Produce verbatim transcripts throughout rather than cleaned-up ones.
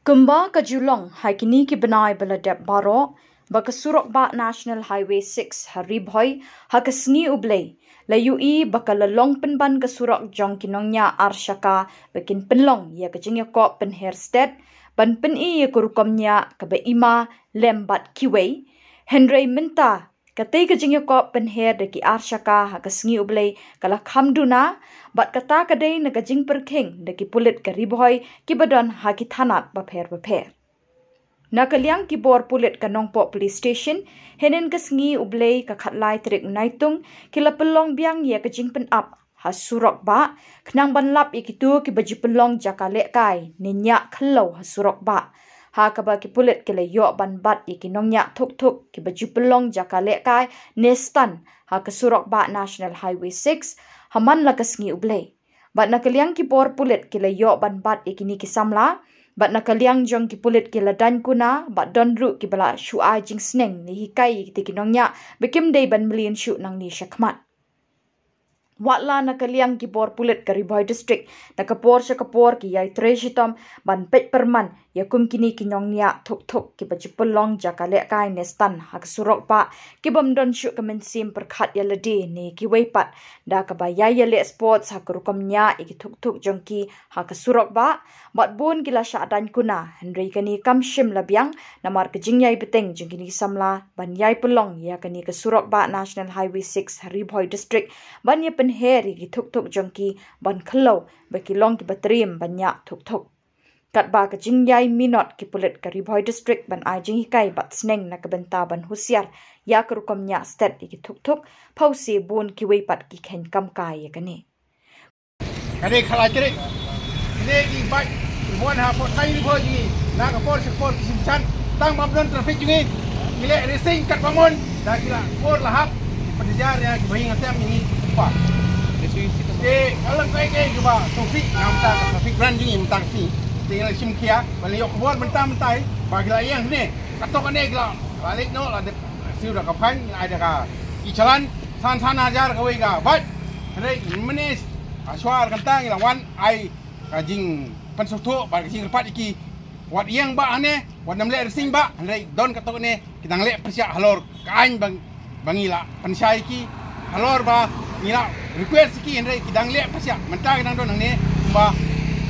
Kumba ka ju long ha kine ki bnai ba la dep baroh, ba ka surok bah National Highway six ha Ri Bhoi, ha ka sngi U Blei, la ïohi ba ka la long pynban ka surok jong ki nongñiah ar shaka ba kin pynlong ïa ka jingïakop pynher stet, ban pyni ïa ka rukom ñiah kaba ima lem bad kiwei. Hynrei mynta, katei ka jingïakop pynher da ki ar shaka ha ka sngi U Blei ka la kham duna, bad kata ka dei na ka jingpyrkhing da ki pulit ka Ri Bhoi kiba don ha ki thanat bapher bapher. Na ka liang ki bor pulit ka Nongpoh Police Station, hynnin ka sngi U Blei ka khatlai tarik Naitung, ki la pynlong biang ïa ka jingpynap ha surok bah, khnang ban lap ïa kito kiba ju pynlong jaka lehkai ne ñiah khlaw ha surok bah. Ha kaba ki pulit ki la ïoh ban bat ïa ki nongñiah thuk thuk kiba ju pynlong jaka lehkai ne stunt ha ka surok bah National Highway six, ha man la ka sngi U Blei. Bad na ka liang ki bor pulit ki la ïoh ban bat ïa kine ki samla, bad na ka liang jong ki pulit ki la daiñ kuna, bad don ruh kiba la shu ai jingsneng ne hikai ïa kito ki nongñiah ba kim dei ban mlien shuh nangne shakhmat. Wat la na ka liang ki bor pulit ka Ri Bhoi District, na ka por sha ka por ki ïai trei shitom ban peit pyrman ïa kum kine ki nongñiah thuk thuk kiba ju pynlong jaka lehkai ne stunt ha ka surok bah, ki bym don shuh ka mynsiem pyrkhat ïa lade ne kiwei pat, da kaba ïai ïaleh sports ha ka rukom ñiah ïa ki thuk thuk jong ki ha ka surok bah. Bad bun ki la shah daiñ kuna, hynrei kane kam shym la biang, namar ka jingïai bteng jong kine ki samla ban ïai pynlong ïa kane ka surok bah National Highway six ha Ri Bhoi District, ban ïa pynher ïa ki thuk thuk jong ki ban khlaw ba ki long kiba triem ban ñiah thuk thuk. Katba ka jingïai minot ki pulit ka Ri Bhoi District ban ai jinghikai bad sneng na ka bynta ban husiar ïa ka rukom ñiah stet ïa ki thuk thuk, phewse bun kiwei pat ki kheiñ kam kai ïa kane. Ka dei khalai trei. Kine ki bike, ki wan ha port kai ni poi jong ngi. Na ka por sha ka por ki shim chan. Tang bym don traffic jong ngi. Ki leh racing kat ba mon. Da ki la por la hap. Ki pynjar ïa ki ba ïing ha sem jong ngi. Pa. Te ka long kaei kaei kaba sngewsih na ka bynta ka traffic run jong ngi mynta ka sngi. Te ngi la shim khia. Ba la ïoh khubor mynta mynta. Ba ki la ïeng hangne. Kato kane ki la, la leit noh, la dep siew da ka fine, la ai da ka e-challan, san san hajar kawei ka bike. Hynrei mynne ha shuwa ka kynta ngi la wan ai ka jingpynsngewthuh bad ka jingkyrpad ïa ki. Wat ïeng bah hangne, wat nym leh racing bah, hynrei don katto katne ki dang leh pyrshah halor ka aiñ ba, ba ngi la pynshai ïa ki. Halor ba ngi la request ïa ki, hynrei ki dang leh pyrshah. Mynta ki dang don hangne kumba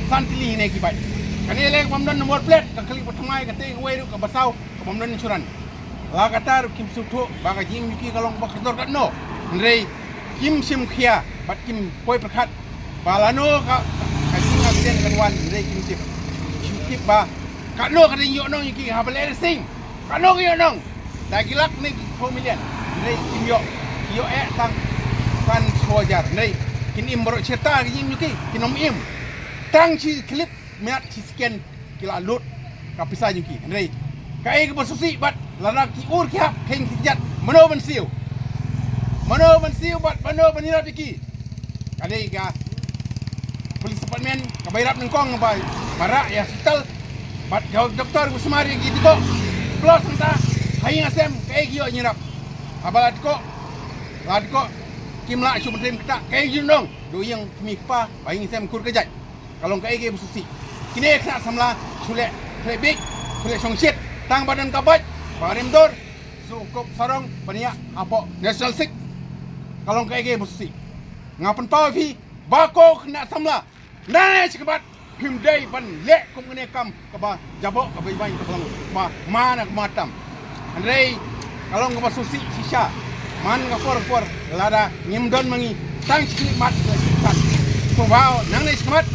san tylli hangne ki bike. Kane leh ka bym don number plate, ka kali ba thymmai, kata kawei ruh kaba saw ka bym don insurance. La katta ruh kim sngewthuh ba ka jingim jong ki ka long ba kordor katno. Hynrei kim shim khia bad kim poi pyrkhat ba lano ka, ka jingaccident kan wan, hynrei kim tip. Kim tip ba katno ka dang ïoh nong ïa ki haba leh racing. Katno ka ïoh nong? Da ki lak ne ki phew million. Hynrei kim ïoh, ki ïoh eh tang san shiphew hajar. Hynrei kin im baroh shirta ka jingim jong ki, kin ym im. Tang shi clip miat shi second ki la lut ka pisa jong ki. Hynrei kaei kaba sngewsih bad lada ki ur ki hap kheiñ kheiñ jait, mano ban siew? Mano ban siew bad mano ban ïarap ïa ki? Ka dei ka police department kaba ïarap nyngkong ba, ba rah ïa hospital bad ka doktor ba sumar ïa ki dkoh. Plus nangta ha ïing ha sem kaei ki ïoh jingïarap? Haba la dkoh, la dkoh kim lah shuh ban trei kata, kaei jingdon? Duh ïing kmie kpa, ba ïing sem kur ka jait. Ka long kaei kaei ba sngewsih. Kine khynnah samla shu leh, shu leh bieit, shu leh shongshit. Tang ba don ka bike ba rem dur, shu kup sarong ban ïa hapoh National Six. Ka long kaei kaei ba sngewsih. Nga pynpaw ïa phi ba ko khynnah samla, nangne shakhmat phim dei ban leh kum kane ka kam kaba jaboh, kaba iwaiñ, kaba long, kaba ma na kaba tam. Hynrei ka long kaba sngewsih shisha. Man ka por ka por lada ngim don ma ngi tang shi mat ka shi kan. Sngewbha nangne shakhmat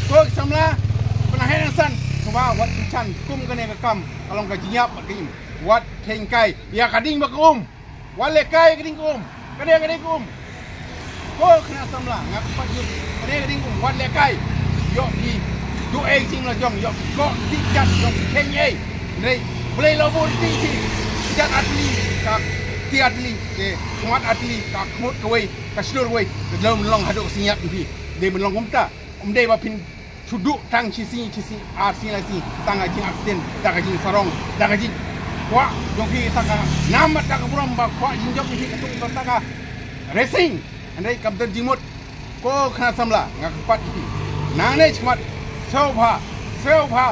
ko ki samla, pynah heh nang san, sngewbha wat pynsan kum kane ka kam ka long ka jingïap bad ka im. Wat kheiñ kai ïa ka ding bad ka um. Wat lehkai ka ding ka um. Ka dei ka ding ka um. Ko khynnah samla, nga kyrpad ïa u, ka dei ka ding ka um, wat lehkai. Ïoh ki duh ei jing la jong, ïoh ki koh, ki jat, ïoh ki kheiñ ei. Hynrei Blei la bun ti ti. Jat artylli ka ti artylli, te khmat artylli ka khmut kawei, ka shlur kawei. Ka long long haduh ka sñiap jong phi. Dei ban long kumta. Ym dei ba phin shu duh tang shi sngi, shi sngi, ar sngi, lai sngi, tang ka jingaccident, da ka jingsarong, da ka jingkwah jong ki, tang ka nam bad da ka burom ba kwah jingjop jong ki katto katne, tang ka racing. Hynrei kam don jingmut. Ko khynnah samla, nga kyrpad ïa phi, nangne shakhmat, sngewbha, sngewbha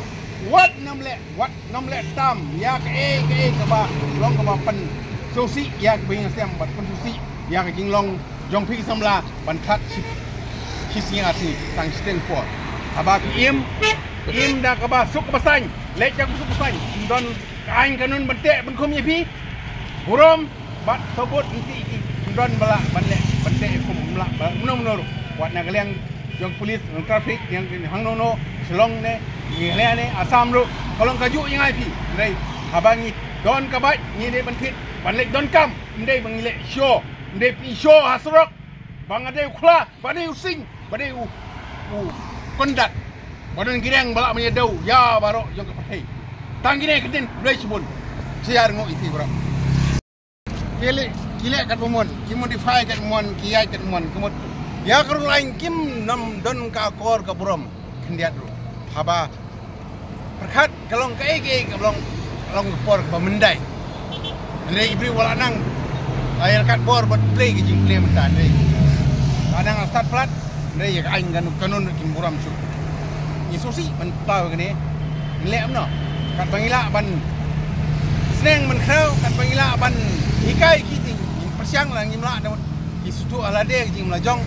Wat nym leh, wat nym leh tam ïa kaei kaei kaba long kaba pynsngewsih ïa ka bynta sem bad pynsngewsih ïa ka jinglong jong phi samla ban khat shi, shi sngi ar sngi tang shiteng por. Haba ki im, im da kaba suk kaba saiñ, leh da kaba suk kaba saiñ, ym don ka aiñ kanun ban teh ban khum ïa phi. Burom bad sabut ngi, ym don ba lah ban leh ban teh khum, ym lah ba mano mano ruh. Wat na ka liang jong police, jong traffic, ïa hangno hangno, Shillong ne, Meghalaya ne, Assam ruh, ka long kajuh ïa ngi phi. Hynrei haba ngi don ka bike ngi dei ban thied ban leit donkam, ym dei ba ngi leh show, ym dei phi show ha surok ba nga dei u khla, ba dei u sing, ba dei u, u kyndat, ba don ki reng ba lah ban ïa dew ïa baroh jong ka pyrthei. Tang kine ki ktien, khublei shibun. Sha ïa rngoh ïa phi baroh. Ki leh, ki leh katba mon, ki modify katba mon, ki ïaid katba mon, ka mut ïa ka rul aiñ kim nym don ka akor ka burom khyndiat ruh. Haba pyrkhat ka long kaei kaei ka long, ka long ka por kaba myndai. Hynrei ki briew ba la nang, la ïalehkai bor bad plie ka jingplie mynta hynrei la nang stad palat. Hynrei ïa ka aiñ ka kanun ruh kim burom shuh. Ngi sngewsih ban paw ïa kane. Ngi leh kumno? Katba ngi lah ban sneng ban khraw, katba ngi lah ban hikai ki, te ngim pyrshang, la ngim lah da mut ki sngewthuh ha lade ka jingim la jong.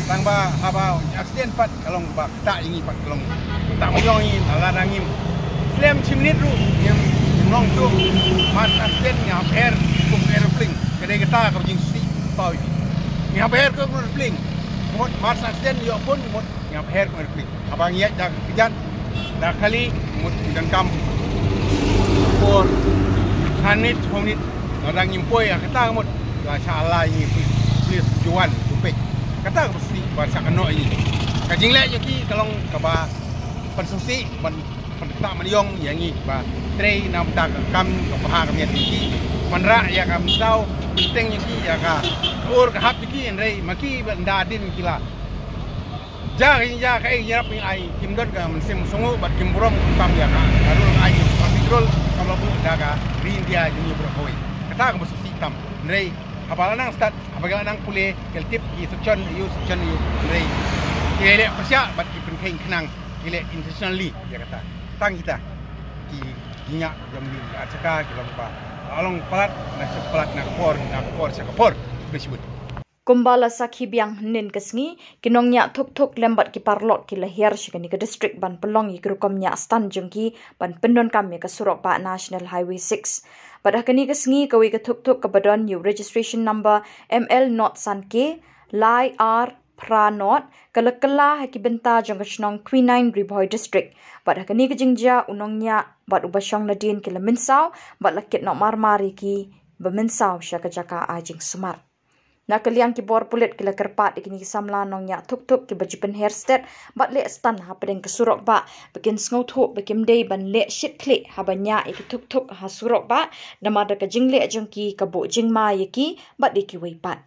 Tang ba haba accident pat ka long ba ktah ïa ngi pat, ka long ktah ma jong ngi, la lada ngim slem shi minit ruh ngim, ngim long shuh. Mat accident ngi hap her kum aeroplane. Ka dei kata ka jingsngewsih paw ïa ngi. Ngi hap her kum aeroplane. Mut mat accident ïoh pun mut ngi hap her kum aeroplane. Haba ngi ïaid da ka kjat, da kali, mut ngi donkam por san minit, shiphew minit. Lada ngim poi ha kata ka mut la shah ala ïa ngi police, police ju wan ju peit. Kata kaba sngewsih ba shah kynnoh ïa ngi. Ka jingleh jong ki ka long kaba pynsngewsih ban pynktah ban ïong ïa ngi ba trei na bynta ka kam ka bha ka miat jong ki. Ban rah ïa ka mynsaw bteng jong ki, ïa ka ur ka hap jong ki, hynrei ma ki ba ynda hadien ki la jia ka jingïarap jingïarap, kim don ka mynsiem sngewbha bad kim burom kam ïa ka, ka rule ka aiñ, ka traffic rule kaba la buh da ka ri India jong ngi baroh kawei. Kata kaba sngewsih tam. Hynrei haba la nang stad, haba ki la nang pule, ki la tip ki section aiu, section aiu, hynrei ki leh pyrshah bad ki pynkheiñ khnang, ki leh intentionally ïa kata. Tang kita ki, ki ñiah jong ngi ki archaka ki long ba la long palat na sha palat, na ka por na ka por sha ka por. Bishbut. Kumba la sakhi biang hynnin ka sngi, ki nongñiah thuk thuk lem bad ki paralok ki la hiar sha kane ka district ban pynlong ïa ki rukom ñiah stand jong ki ban pyndonkam ïa ka surok bah National Highway six. Bad ha kane ka sngi kawei ka thuk thuk kaba don ïa u registration number M L not san K lai ar phra not ka la kylla ha ki bynta jong ka shnong Quinine, Ri Bhoi District. Bad ha kane ka jingjia u nongñiah bad uba shong nadien ki la mynsaw bad la kit noh marmar ïa ki ba mynsaw sha ka jaka ai jingsumar. Na ka liang ki bor pulit ki la kyrpad ïa kine ki samla nongñiah thuk thuk kiba ju pynhiar stet bad leh stand hapdeng ka surok bah ba kin sngewthuh ba kim dei ban leh shit khlieh haba ñiah ïa ki thuk thuk ha surok bah, namar da ka jingleh jong ki ka buh jingma ïa ki bad ïa kiwei pat.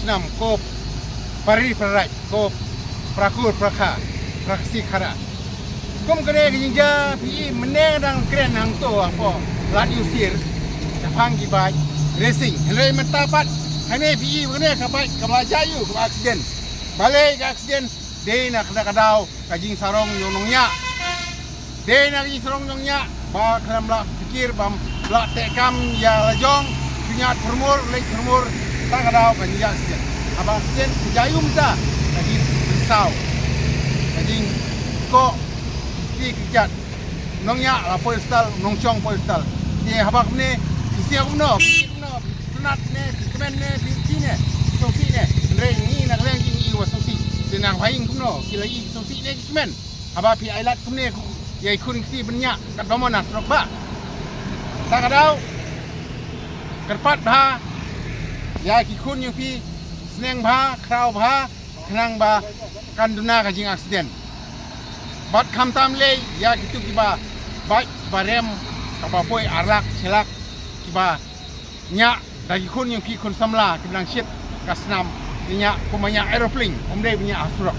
Snam ko pari parai ko prakur prakha praksi khara. Kum kane ka jingjia phi i mynne dang kren hangto hapoh Lad Iwsir shaphang ki bike racing. Hynrei mynta pat hane phi i kane ka bike kaba la jia ïa u kaba accident. Balei ka accident? Dei na kata ka daw ka jingsarong jong nongñiah. Dei na ka jingsarong nongñiah ba khlem lah pyrkhat, bym lah teh kam ïa la jong, pynïaid pyrmur, leit pyrmur, ta ka daw ka jia accident. Haba accident ka jia ïa u mynta ka jingpynsaw, ka jingkoh ki kjat. Nongñiah la poi hospital, nongshong poi hospital. Te haba kumne ki sngew kumno, kumno Ne, ki kmen ne, phi ïohi ne, sngewsih ne. Hynrei ngi na ka liang jong ngi i wa sngewsih. Te nang pha ïing kumno, ki la i sngewsih ne ki kmen. Haba phi ai lad kumne ïa i khun kti ban ñiah katba mon ha surok ba. Ta ka daw, kyrpad bha ïa ki khun jong phi, sneng bha, khraw bha, khnang ba kan duna ka jing accident. Bad khamtam lei ïa kitu kiba bike, kiba rem, kaba poi ar lak, shi lak, kiba ñiah da ki khun jong ki khun samla kiba nang shit ka snam, ñiah kum ba ñiah aeroplane, ym dei ba ñiah ha surok.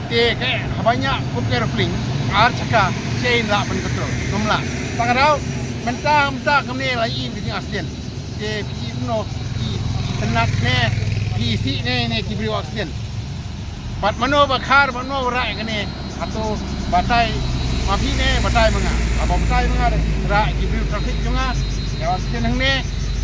Te ka haba ñiah kum aeroplane, ar chaka, shisha lah ban control, ym lah. Ta ka daw, mynta mynta kumne la i ka jing accident. Te phi ïohi kumno, phi, phi tnat ne, phi isih ne, ne ki briew accident. Bad mano ba khar, bad mano ba rah ïa kane, hato batai ma phi ne batai ma nga? Haba batai ma nga de, rah ïa ki briew traffic jong nga, ïa accident hangne.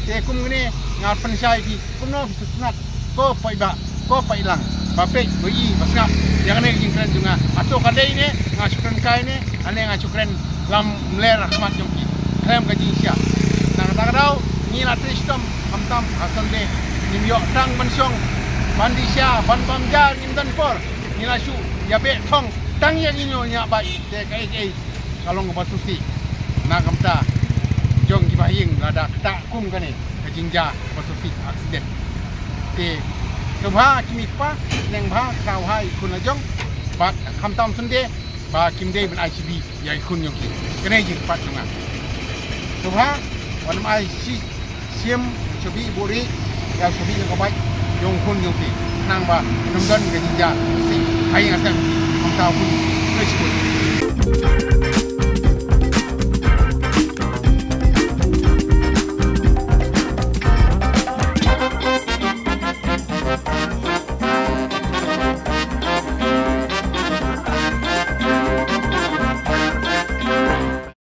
Te kum kane nga pynshai phi, kumno phi sngewtynnat, ko paidbah, ko paidlang ba peit, ba i, ba sngap ïa kane ka jingkren jong nga. Hato ka dei ne nga shu kren kai ne, ane nga shu kren lam mler ha khmat jong ki, khlem ka jingshisha. Na kata ka daw ngi la trei shitom, khamtam ha Sunday, ngim ïoh tang ban shong, ban dih sha, ban bam jar, ngim don por. Ngi la shu ïa beh thong tang ïa ngi ñiew ñiah bike. Te kaei kaei ka long kaba sngewsih na ka bynta jong kiba ha ïing, lada ktah kum kane ka jingjia kaba sngewsih, accident. Te sngewbha ki kmie ki kpa, sneng bha, khraw bha ïa ki khun la jong, bad khamtam Sunday ba kim dei ban ai shibi ïa ki khun jong ki. Kane jingkyrpad jong nga. Sngewbha wat nym ai shi shim, shibi buhrieh, ïa shibi jong ka bike jong khun jong ki, khnang ba ym don ka jingjia sngewsih ha ïing ha sem, khamtam khun, khublei shibun.